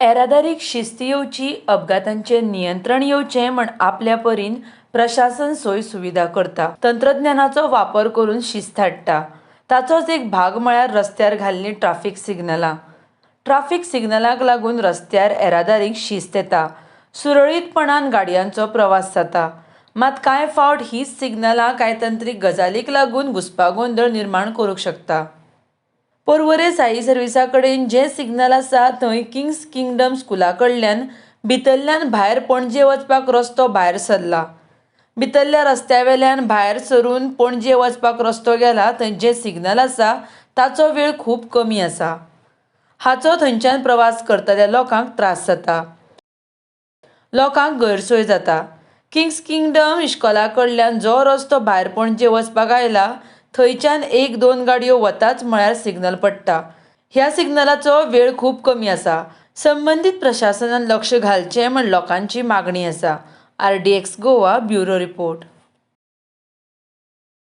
येरादारीक शिस्त येवची, अपघातांचेर नियंत्रण येवचें म्हण आपल्या परीन प्रशासन सोय सुविधा करता. तंत्रज्ञानाचो वापर करून शिस्त हाडटा. ताचोच एक भाग म्हळ्यार रस्त्यार घाल्लीं ट्राफीक सिग्नलां. ट्राफीक सिग्नलांक लागून रस्त्यार येरादारीक शिस्त येता. सुरळीतपणान गाडयांचो प्रवास जाता. मात कांय फावट हीच सिग्नलां कांय तंत्रीक गजालीक लागून घुस्पागोंदळ निर्माण करूंक शकता. पर्वरे साई सर्विसा कडेन जें सिग्नल आसा थंय किंग्स किंगडम स्कुला कडल्यान भितरल्यान भायर पणजे वचपाक रस्तो भायर सरला. भितरल्या रस्त्या वेल्यान भायर सरून पणजे वचपाक रस्तो गेला थंय जें सिग्नल आसा ताचो वेळ खूब कमी आसा. हाचो थंयच्यान प्रवास करतल्या लोकांक त्रास जाता. लोकांक गैरसोय जाता. किंग्स किंगडम इश्कोला कडल्यान जो रस्तो भायर पणजे वचपाक आयला थंयच्यान एक दोन गाडयो वताच म्हळ्यार सिग्नल पडटा. ह्या सिग्नलाचो वेळ खूब कमी आसा. संबंदीत प्रशासनान लक्ष घालचें म्हण लोकांची मागणी आसा. RDX Goa bureau report.